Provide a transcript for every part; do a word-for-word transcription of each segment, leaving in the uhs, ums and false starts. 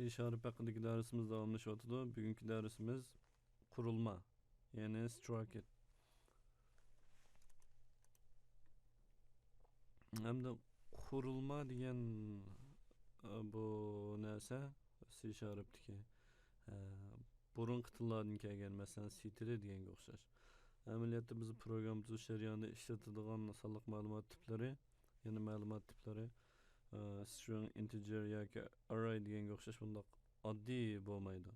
C Sharp ھەققىدىكى دەرسىمىز داۋاملىشىۋاتىدۇ. بۈگۈنكى دەرسىمىز قۇرۇلما، يەنى struct. ھەمدە قۇرۇلما دېگەن، ئە، بۇ نەرسە C Sharpتىكى، ئە، بۇرۇنقى تىللاردىن كەلگەن، مەسىلەن، C-تىلى دېگەنگە ئوخشاش. ئەمەلىيەتتە بىز پروگرامما تۈزۈش جەريانىدا ئىشلىتىدىغان سانلىق مەلۇمات تىپلىرى، يەنى مەلۇمات تىپلىرى، ئە، string، integer ياكى array دېگەنگە ئوخشاش بۇنداق ئاددىي بولمايدۇ.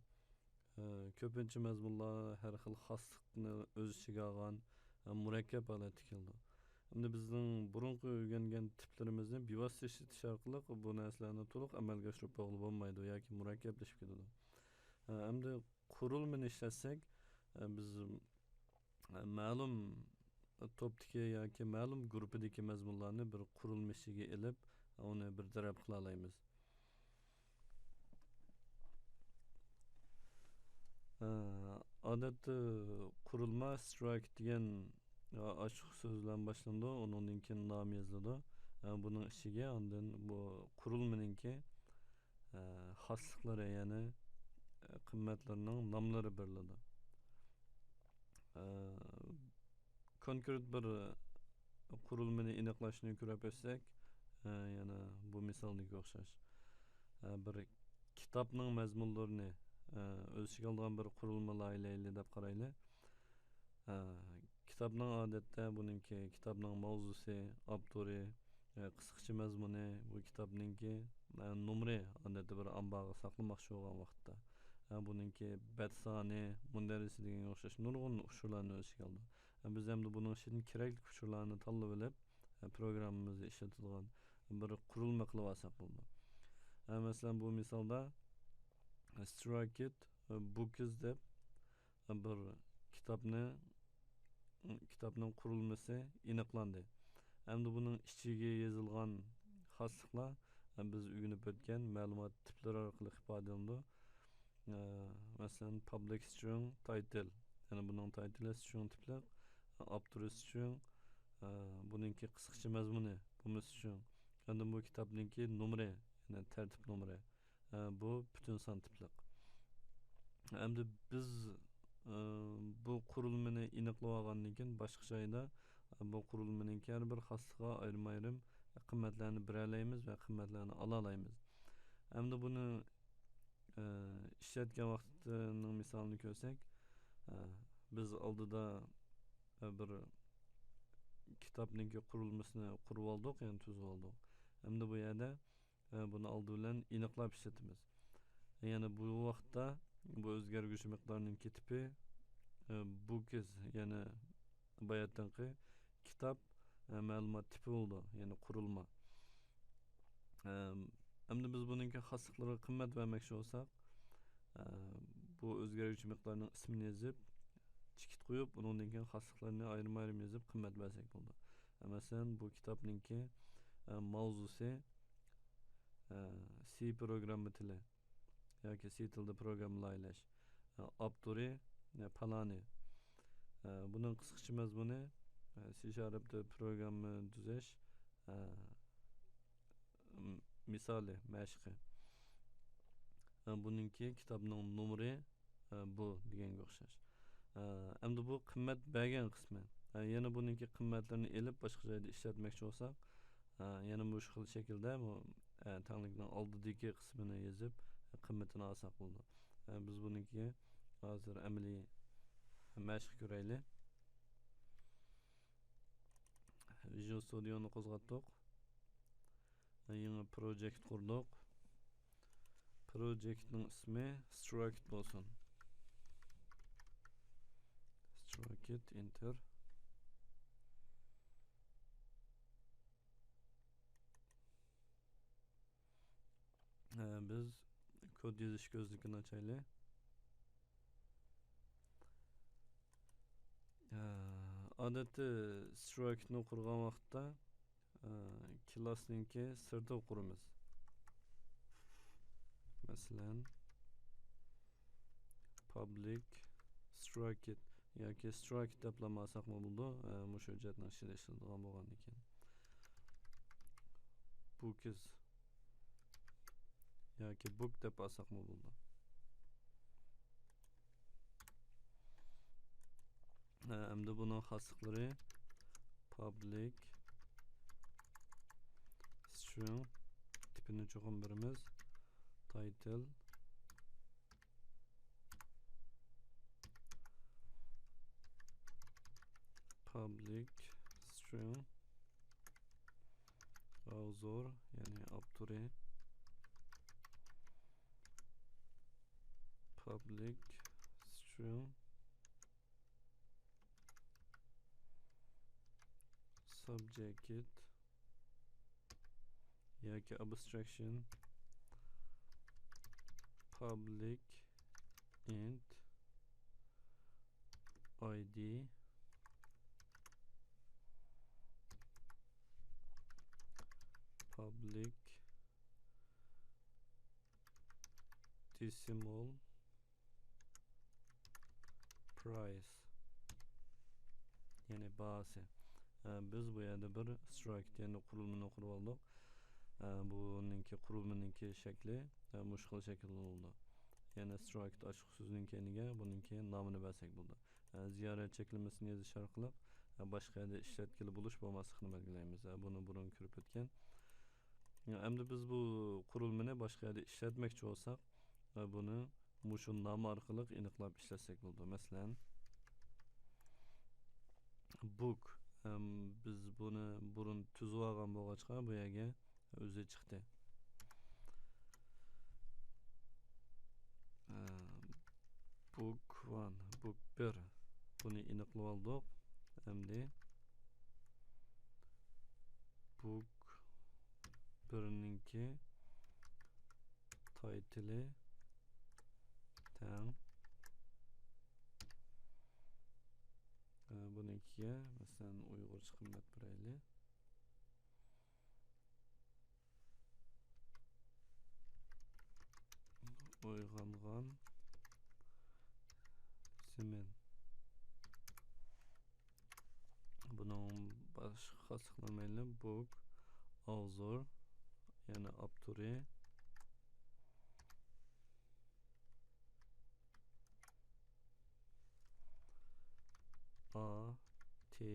ئە، كۆپىنچە مەزمۇنلار ھەر خىل خاسلىقنى ئۆز ئىچىگە ئالغان، ئە، مۇرەككەپ ھالەتتە كېلىدۇ. ئەمدى بىزنىڭ بۇرۇنقى ئۆگەنگەن تىپلىرىمىزنى بىۋاسىتە ئىشلىتىش ئارقىلىق بۇ نەرسىلەرنى تولۇق ئەمەلگە ئاشۇرۇپ بولغىلى بولمايدۇ ياكى مۇرەككەپلىشىپ كېتىدۇ. ئە، ئەمدى قۇرۇلمىنى ئىشلەتسەك، ئە، بىز، ئە، مەلۇم توپتىكى ياكى مەلۇم گۇرۇپپىدىكى مەزمۇنلارنى بىر قۇرۇلما ئىچىگە ئېلىپ، ئۇنى بىر تەرەپ قىلالايمىز. ئە، ئادەتتە قۇرۇلما struct دېگەن، ئە، ئاچچىق سۆز بىلەن باشلىنىدۇ، ئۇنىڭدىن كېيىن نام يېزىلىدۇ. ئە، بۇنىڭ ئىچىگە ئاندىن بۇ قۇرۇلمىنىڭكى، ئە، خاسلىقلىرى، يەنى، ئە، قىممەتلىرىنىڭ ناملىرى بېرىلىدۇ. ئە، كونكرېت بىر قۇرۇلمىنى ئېنىقلاشنى كۆرۈپ ئۆتسەك، ئە، يەنە بۇ مىسالدىكىگە ئوخشاش. ئە، بىر كىتابنىڭ مەزمۇنلىرىنى، ئە، ئۆز ئىچىگە ئالىدىغان بىر قۇرۇلما لايىھەلەيلى دەپ قارايلى. ئە، كىتابنىڭ ئادەتتە بۇنىڭكى كىتابنىڭ ماۋزۇسى، ئاپتورى، ئە، قىسقىچە مەزمۇنى، بۇ كىتابنىڭكى، ئە، نومۇرى، ئادەتتە بىر ئامبارغا ساقلىماقچى بولغان ۋاقىتتا. ئە، بۇنىڭكى بەت سانى، مۇندەرىجىسى دېگەنگە ئوخشاش نۇرغۇن ئۇچۇرلارنى ئۆز ئىچىگە ئالىدۇ. ئە، بىز ئەمدى بۇنىڭ ئىچىدىن كېرەكلىك ئۇچۇرلارنى تاللىۋېلىپ، ئە، پروگراممىمىزدا ئىشلىتىدىغان بىر قۇرۇلما قىلىۋالساق بولىدۇ. ئە، مەسىلەن، بۇ مىسالدا، ئە، struct، ئە، books دەپ، بىر كىتابنى، كىتابنىڭ قۇرۇلمىسى ئېنىقلاندى. ئەمدى بۇنىڭ ئىچىگە يېزىلغان خاسلىقلار، بىز ئۆگىنىپ ئۆتكەن مەلۇمات تىپلىرى ئارقىلىق ئىپادىلىنىدۇ. ئە، مەسىلەن، public string title، يەنى بۇنىڭ تايتىلى string تىپلىق، ئاپتورى string، ئە، بۇنىڭكى قىسقىچە مەزمۇنى، بۇمۇ string. ئاندىن بۇ كىتابنىڭكى نومۇرى، يەنى تەرتىپ نومۇرى. ئە، بۇ پۈتۈن سان تىپلىق. ئەمدى بىز، ئە، بۇ قۇرۇلمىنى ئېنىقلىۋالغاندىن كېيىن، باشقا جايدا، ئە، بۇ قۇرۇلمىنىڭكى ھەر بىر خاسلىقىغا ئايرىم-ئايرىم قىممەتلەرنى بېرەلەيمىز ۋە قىممەتلەرنى ئالالايمىز. ئەمدى بۇنى، ئە، ئىشلەتكەن ۋاقتىنىڭ مىسالىنى كۆرسەك، ئە، بىز ئالدىدا، ئە، بىر كىتابنىڭكى قۇرۇلمىسىنى قۇرۇۋالدۇق، يەنى تۈزۈۋالدۇق. ئەمدى بۇ يەردە ئە، بۇنى ئالدى بىلەن ئېنىقلاپ ئىشلىتىمىز. يەنى بۇ ۋاقىتتا بۇ ئۆزگەرگۈچى مىقدارنىڭكى تىپى، ئە، books، يەنى باياتىنقى كىتاب، ئە، مەلۇمات تىپى بولىدۇ، يەنى قۇرۇلما. ئە، ئەمدى بىز بۇنىڭكى خاسلىقلىرىغا قىممەت بەرمەكچى بولساق، ئە، بۇ ئۆزگەرگۈچى مىقدارنىڭ ئىسمىنى يېزىپ، چېكىت قويۇپ، ئۇنىڭدىن كېيىن خاسلىقلىرىنى ئايرىم-ئايرىم يېزىپ قىممەت بەرسەك بولىدۇ. ئە، مەسىلەن، بۇ كىتابنىڭكى، ئە، ماۋزۇسى، ئە، سى پروگرامما تىلى ياكى سى تىلدا پروگرامما لايىھەلەش، ئە، ئاپتورى، ئە، پالانى. ئە، بۇنىڭ قىسقىچە مەزمۇنى، ئە، سى شارپتا پروگرامما تۈزەش، ئە، م-، مىسالى، مەشىقى. ئە، بۇنىڭكى كىتابنىڭ نومۇرى، ئە، بۇ دېگەنگە ئوخشاش. ئە، ئەمدى بۇ قىممەت بەرگەن قىسمى. ئە، يەنە بۇنىڭكى قىممەتلىرىنى ئېلىپ باشقا جايدا ئىشلەتمەكچى بولساق، ئە، يەنە مۇشۇ خىل شەكىلدە بۇ، ئە، تەڭلىكنىڭ ئالدىدىكى قىسمىنى يېزىپ، ئە، قىممىتىنى ئالساق بولىدۇ. ئە، بىز بۇنىڭكى ھازىر ئەمەلىي مەشىق كۆرەيلى. ۋىژۇئال ستۇدىيونى قوزغاتتۇق. يېڭى پروجېكت قۇردۇق. پروجېكتنىڭ ئىسمى struct بولسۇن. Struct، ئېنتېر. ئە، بىز كود يېزىش كۆزنىكىنى ئاچايلى. ئە، ئادەتتە structنى قۇرغان ۋاقىتتا، ئە، كلاسنىڭكى سىرتىغا قۇرىمىز. مەسىلەن، public struct ياكى struct دەپلا ئالساقمۇ بولىدۇ. ئە، مۇشۇ ھۆججەتنىڭ ئىچىدە ئىشلىتىدىغان بولغاندىكىن. Books ياكى book دەپ ئالساقمۇ بولىدۇ. ئە، ئەمدى بۇنىڭ خاسلىقلىرى public string، تىپىنى چوقۇم بېرىمىز، title، public string، author، يەنى ئاپتورى، public string، subject ياكى abstraction، public int id، public decimal price، يەنى باھاسى. ئە، بىز بۇ يەردە بىر struct، يەنى قۇرۇلمىنى قۇرۇپ ئالدۇق. ئە، بۇنىڭكى قۇرۇلمىنىڭكى شەكلى، ئە، مۇشۇ خىل شەكىلدە بولىدۇ. يەنى struct ئاچقۇچ سۆزنىڭ كەينىگە بۇنىڭكى نامىنى بەرسەك بولىدۇ. ئە، زىيارەت چەكلىمىسىنى يېزىش ئارقىلىق، ئە، باشقا يەردە ئىشلەتكىلى بولۇش بولماسلىقىنى بەلگىلەيمىز. ئە، بۇنى بۇرۇن كۆرۈپ ئۆتكەن. ئەمدى بىز بۇ قۇرۇلمىنى باشقا يەردە ئىشلەتمەكچى بولساق، ئە، بۇنى مۇشۇ نام ئارقىلىق ئېنىقلاپ ئىشلەتسەك بولىدۇ. مەسىلەن، book، ئەم، بىز بۇنى بۇرۇن تۈزۈۋالغان بولغاچقا، بۇ يەرگە ئۆزى چىقتى. ئە، book one، book بىر. بۇنى ئېنىقلىۋالدۇق. ئەمدى book بىرنىڭكى تايتىلى تەڭ. ئە، بۇنىڭكىگە، مەسىلەن، ئۇيغۇرچە قىممەت بېرەيلى. ئويغانغان زېمىن. بۇنىڭ باشقا خاسلىقلىرى مەيلى، book، author، يەنى ئاپتورى، ئا تى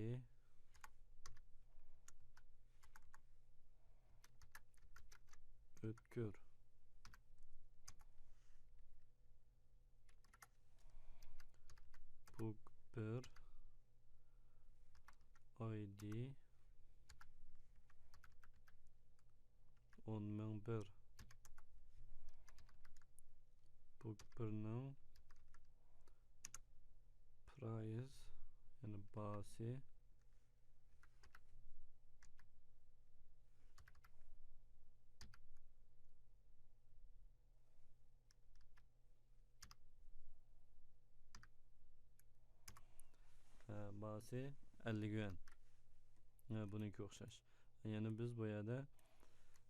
ئۆتكۈر. book بىر، ئايدى ئون مىڭ بىر. book بىرنىڭ price، يەنى باھاسى، ئە، باھاسى ئەللىك يۈەن. ئە، بۇنىڭكى ئوخشاش. يەنى بىز بۇ يەردە،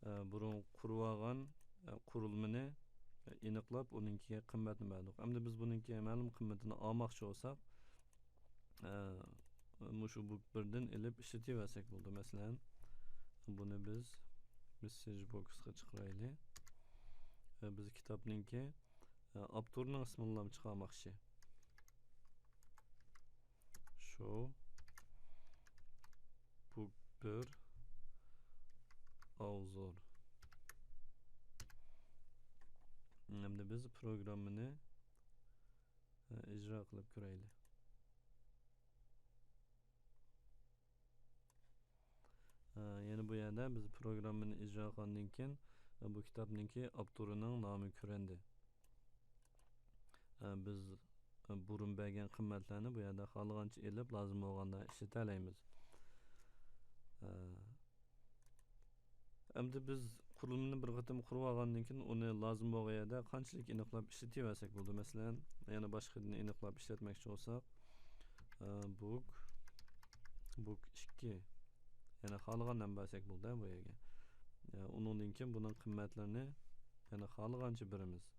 ئە، بۇرۇن قۇرۇۋالغان، ئە، قۇرۇلمىنى، ئە، ئېنىقلاپ، ئۇنىڭكىگە قىممەتنى بەردۇق. ئەمدى بىز بۇنىڭكى مەلۇم قىممىتىنى ئالماقچى بولساق، ئە، مۇشۇ book بىردىن ئېلىپ ئىشلىتىۋەرسەك بولىدۇ. مەسىلەن، بۇنى بىز message box قا چىقىرايلى. ئە، بىز كىتابنىڭكى، ئە، ئاپتورنىڭ ئىسمىنىلا چىقارماقچى. شو book بىر، author. ئەمدى بىز پروگراممىنى، ئە، ئىجرا قىلىپ كۆرەيلى. ئە، يەنە بۇ يەردە بىز پروگراممىنى ئىجرا قىلغاندىن كېيىن، ئە، بۇ كىتابنىڭكى ئاپتورىنىڭ نامى كۆرۈندى. ئە، بىز، ئە، بۇرۇن بەرگەن قىممەتلەرنى بۇ يەردە خالىغانچە ئېلىپ، لازىم بولغاندا ئىشلىتەلەيمىز. ئە، ئەمدى بىز قۇرۇلمىنى بىر قېتىم قۇرۇپ ئالغاندىن كېيىن، ئۇنى لازىم بولغان يەردە قانچىلىك ئېنىقلاپ ئىشلىتىۋەرسەك بولىدۇ. مەسىلەن، يەنە باشقىدىن ئېنىقلاپ ئىشلەتمەكچى بولساق، ئە، book، book ئىككى. يەنە خالىغان نەم بەرسەك بولدى بۇ يەرگە. ئە، ئۇنىڭدىن كېيىن بۇنىڭ قىممەتلىرىنى يەنە خالىغانچە بېرىمىز.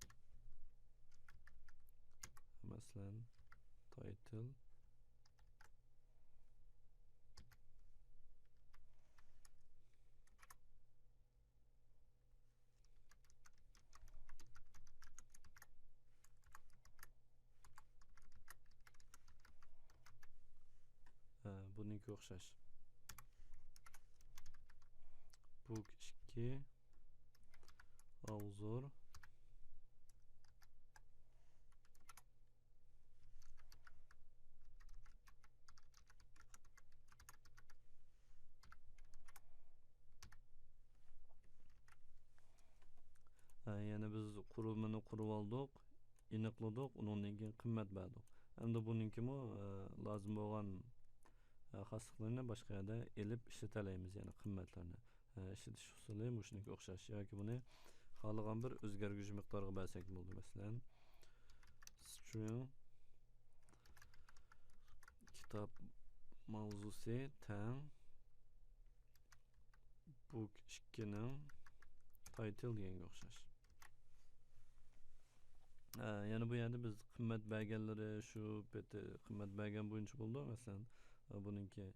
مەسىلەن، title. ئوخشاش. بوك ئىككى، ئاۋزور. ئە، يەنى بىز قۇرۇلمىنى قۇرۇۋالدۇق، ئېنىقلىدۇق، ئۇنىڭدىن كېيىن قىممەت بەردۇق. ئەمدى بۇنىڭكىمۇ، ئە، لازىم بولغان، ئە، خاسلىقلىرىنى باشقا يەردە ئېلىپ ئىشلىتەلەيمىز، يەنى قىممەتلىرىنى. ئە، ئىشلىتىش ئۇسۇلى مۇشۇنىڭكى ئوخشاش. ياكى بۇنى خالىغان بىر ئۆزگەرگۈچ مىقدارغا بەرسەك بولىدۇ. مەسىلەن، string كىتاب ماۋزۇسى تەڭ بوك ئىككىنىڭ تايتىل دېگەنگە ئوخشاش. ئە، يەنە بۇ يەردە بىز قىممەت بەرگەنلىرى شۇ پېتى قىممەت بەرگەن بويىچە بولىدۇ. مەسىلەن، ئە، بۇنىڭكى،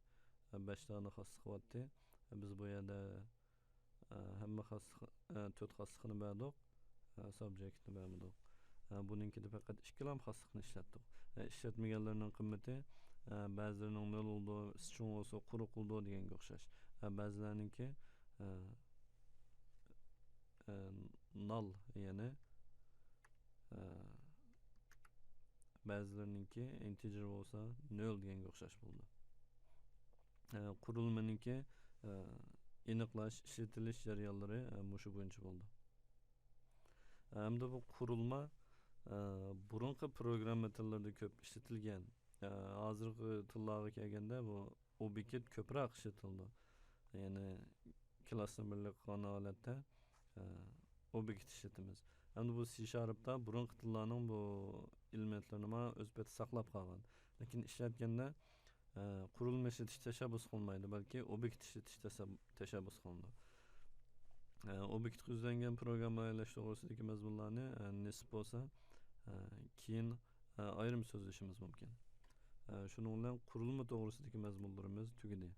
ئە، بەش دانە خاسلىقى بارتى. ئە، بىز بۇ يەردە، ئە، ھەممە خاسلىق، ئە، تۆت خاسلىقىنى بەردۇق. ئە، سابجېكتنى بەرمىدۇق. ئە، بۇنىڭكىدە پەقەت ئىككىلا خاسلىقنى ئىشلەتتۇق. ئە، ئىشلەتمىگەنلىرىنىڭ قىممىتى، ئە، بەزىلىرىنىڭ نۆل بولىدۇ، ئىس چوڭ بولسا قۇرۇق بولىدۇ دېگەنگە ئوخشاش. ئە، بەزىلەرنىڭكى، ئە، ئە، نال، يەنى، ئە، بەزىلىرىنىڭكى ئىنتېجېر بولسا نۆل دېگەنگە ئوخشاش بولىدۇ. ئە، قۇرۇلمىنىڭكى، ئە، ئېنىقلاش، ئىشلىتىلىش جەريانلىرى، ئە، مۇشۇ بويىچە بولىدۇ. ئەمدى بۇ قۇرۇلما، ئە، بۇرۇنقى پروگرامما تىللىرىدا كۆپ ئىشلىتىلگەن. ئە، ھازىرقى تىللارغا كەلگەندە بۇ ئوبيېكت كۆپرەك ئىشلىتىلىدۇ. يەنى كىلاسنى بىرلىككە قىلغان ھالەتتە، ئە، ئوبيېكت ئىشلىتىمىز. ئەمدى بۇ سى شارپتا بۇرۇنقى تىللارنىڭ بۇ ئېلېمېنتلىرىنى مانا ئۆز پېتى ساقلاپ قالغان. لېكىن ئىشلەتكەندە، ئە، قۇرۇلما ئىشلىتىش تەشەببۇس قىلمايدۇ، بەلكى ئوبيېكت ئىشلىتىش تەسەب-، تەشەببۇس قىلىنىدۇ. ئە، ئوبيېكتقا يۈزلەنگەن پروگرامما ياش توغرىسىدىكى مەزمۇنلارنى، ئە، نېسىپ بولسا، ئە، كېيىن، ئە، ئايرىم سۆزلىشىمىز مۇمكىن. ئە، شۇنىڭ بىلەن قۇرۇلما توغرىسىدىكى مەزمۇنلىرىمىز تۈگىدى.